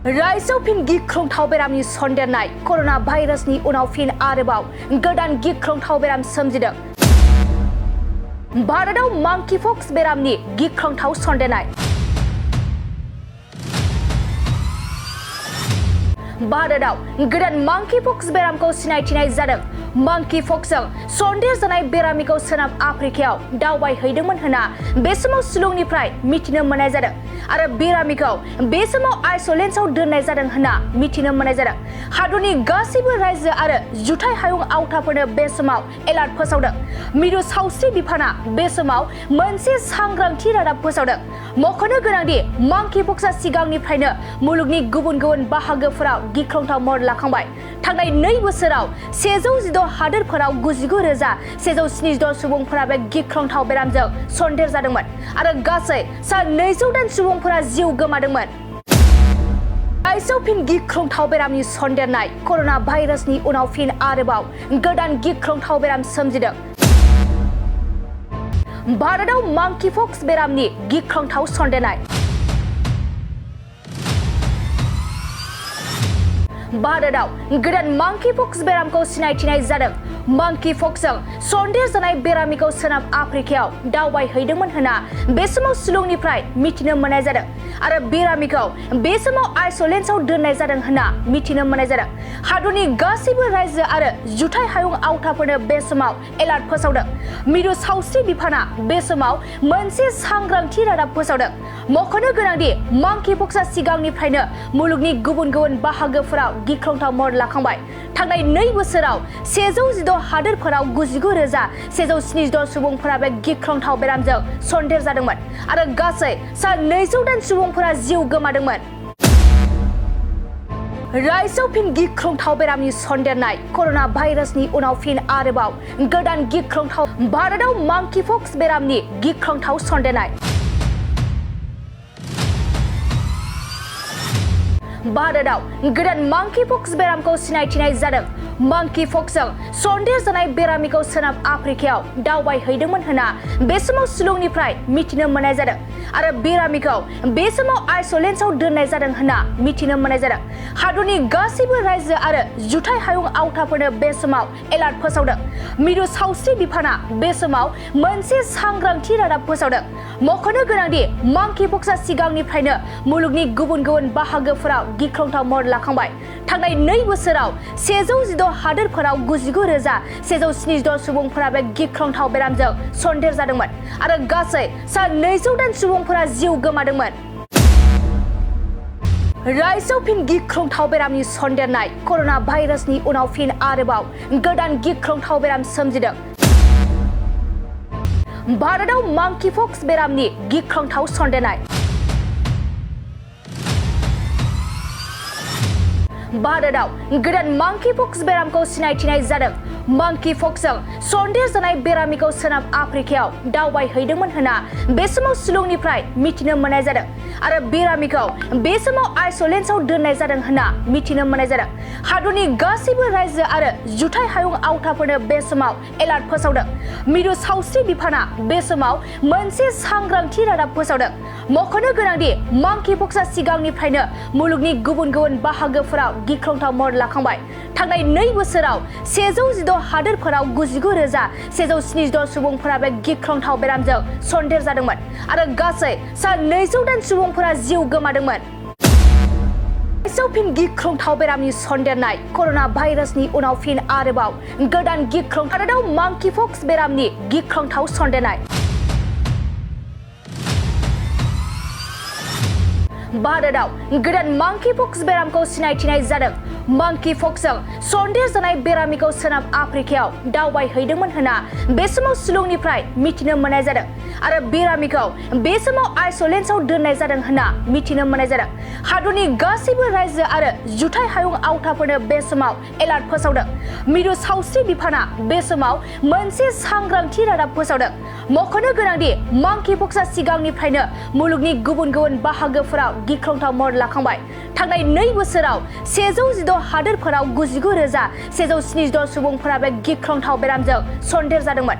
रायजोआव फिन गिख्रंथाव बेरामनि सन्देरनाय कर'ना भाइरासनि उनाव फिन आरोबाव गोदान गिख्रंथाव बेराम सोमजिदों। भारतआव मांकिपक्स बेरामनि गिख्रंथाव सन्देरनाय। भारतआव गोदान मांकिपक्स बेरामखौ सिनायथिनाय जादों। मांकिपक्सजों सन्देर जानाय बेरामिखौ सोनाब आफ्रिकायाव दावबायहैदोंमोन होनना बे समाव सुलुंनिफ्राय मिथिनो मोननाय जादों आरो बेरामिखौ बे समाव आइसोलेशनआव दोननाय जादों होनना मिथिनो मोननाय जादों। हादरनि गासैबो रायजो आरो जुथाइ हायुं आवथाफोरनो बे समाव एलार्ट फोसावदों। मिरु सावस्रि बिफाना बे समाव मोनसे सांग्रांथि रादाब फोसावदों। मख'नो गोनांदि मांकिपक्सआ सिगांनिफ्रायनो मुलुगनि गुबुन गुबुन बाहागोफोराव गिख्रंथाव महर लाखांबाय। थांनाय 2 बोसोराव 116 हादोरफोराव 99,176 सुबुंफोरा बे गिख्रंथाव बेरामजों सन्देर जादोंमोन आरो गासै सा 200 दान सुबुंफोरा जिउ गोमादोंमोन। रायजोआव फिन गिख्रंथाव बेरामनि सन्देरनाय कर'ना भाइरासनि उनाव फिन आरोबाव गोदान गिख्रंथाव बेराम सोमजिदों। भारतआव मांकिपक्स बेरामनि गिख्रंथाव सन्देरनाय। भारतआव गोदान मांकिपक्स बेरामखौ सिनायथिनाय जादों। मांकिपक्सजों सन्देर जानाय बेरामिखौ सोनाब आफ्रिकायाव दावबायहैदोंमन होनना बे समाव सुलुंनिफ्राय मिथिनो मोननाय जादों आरो बेरामिखौ बे समाव आइसोलेशनआव दोननाय जादों होनना मिथिनो मोननाय जादों। हादरनि गासैबो रायजो आरो जुथाइ हायुं आवथाफोरनो बे समाव एलार्ट फोसावदों। मिरु सावस्रि बिफाना बे समाव मोनसे सांग्रांथि रादाब फोसावदों। मख'नो गोनांदि मांकिपक्सआ सिगांनिफ्रायनो मुलुगनि गुबुन गुबुन बाहागोफोराव गिख्रंथाव महर लाखांबाय। थांनाय 2 बोसोराव 116 हादोरफोराव 99,176 सुबुंफोरा बे गिख्रंथाव बेरामजों सन्देर जादोंमोन आरो गासै सा 200 दान सुबुंफोरा जिउ गोमादोंमोन। रायजोआव फिन गिख्रंथाव बेरामनि सन्देरनाय कर'ना भाइरासनि उनाव फिन आरोबाव गोदान गिख्रंथाव। भारतआव मांकिपक्स बेरामनि गिख्रंथाव सन्देरनाय। भारतआव गोदान मांकिपक्स बेरामखौ सिनायथिनाय जादों। मांकिपक्सजों सन्देर जानाय बेरामिखौ सोनाब आफ्रिकायाव दावबायहैदोंमन होनना बे समाव सुलुंनिफ्राय मिथिनो मोननाय जादों आरो बेरामिखौ बे समाव आइसोलेशनआव दोननाय जादों होनना मिथिनो मोननाय जादों। हादरनि गासैबो रायजो आरो जुथाइ हायुं आवथाफोरनो बे समाव एलार्ट फोसावदों। मिरु सावस्रि बिफाना बे समाव मोनसे सांग्रांथि रादाब फोसावदों। मख'नो गोनांदि मांकिपक्सआ सिगांनिफ्रायनो मुलुगनि गुबुन गुबुन बाहागोफोराव गिख्रंथाव महर लाखांबाय। थांनाय 2 बोसोराव 116 हादोरफोराव 99,176 सुबुंफोरा बे गिख्रंथाव बेरामजों सन्देर जादोंमोन आरो गासै सा 200 दान सुबुंफोरा जिउ गोमादोंमोन। रायजोआव फिन गिख्रंथाव बेरामनि सन्देरनाय कर'ना भाइरासनि उनाव फिन आरोबाव गोदान गिख्रंथाव बेराम सोमजिदों। भारतआव मांकिपक्स बेरामनि गिख्रंथाव सन्देरनाय। भारतआव गोदान मांकिपक्स बेरामखौ सिनायथिनाय जादों। मांकिपक्सजों सन्देर जानाय बेरामिखौ सोनाब आफ्रिकायाव दावबायहैदोंमन होनना बे समाव सुलुंनिफ्राय मिथिनो मोननाय जादों आरो बेरामिखौ बे समाव आइसोलेशनआव दोननाय जादों होनना मिथिनो मोननाय जादों। हादरनि गासैबो रायजो आरो जुथाइ हायुं आवथाफोरनो बे समाव एलार्ट फोसावदों। मिरु सावस्रि बिफाना बे समाव मोनसे सांग्रांथि रादाब फोसावदों। मख'नो गोनांदि मांकिपक्सआ सिगांनिफ्रायनो मुलुगनि गुबुन गुबुन बाहागोफोराव गिख्रंथाव महर लाखांबाय। थांनाय 2 बोसोराव 116 हादोरफोराव 99,176 सुबुंफोरा बे गिख्रंथाव बेरामजों सन्देर जादोंमोन आरो गासै सा 200 दान सुबुंफोरा जिउ गोमादोंमोन। रायजोआव फिन गिख्रंथाव बेरामनि सन्देरनाय कर'ना भाइरासनि उनाव फिन आरोबाव गोदान गिख्रंथाव। भारतआव मांकिपक्स बेरामनि गिख्रंथाव सन्देरनाय। भारतआव गोदान मांकिपक्स बेरामखौ सिनायथिनाय जादों। मांकिपक्सजों सन्देर जानाय बेरामिखौ सोनाब आफ्रिकायाव दावबायहैदोंमन होनना बे समाव सुलुंनिफ्राय मिथिनो मोननाय जादों आरो बेरामिखौ बे समाव आइसोलेशनआव दोननाय जादों होनना मिथिनो मोननाय जादों। हादरनि गासैबो रायजो आरो जुथाइ हायुं आवथाफोरनो बे समाव एलार्ट फोसावदों। मिरु सावस्रि बिफाना बे समाव मोनसे सांग्रांथि रादाब फोसावदों। मख'नो गोनांदि मांकिपक्सआ सिगांनिफ्रायनो मुलुगनि गुबुन गुबुन बाहागोफोराव गिख्रंथाव महर लाखांबाय। थांनाय 2 बोसोराव 116 हादोरफोराव 99,176 सुबुंफोरा बे गिख्रंथाव बेरामजों सन्देर जादोंमोन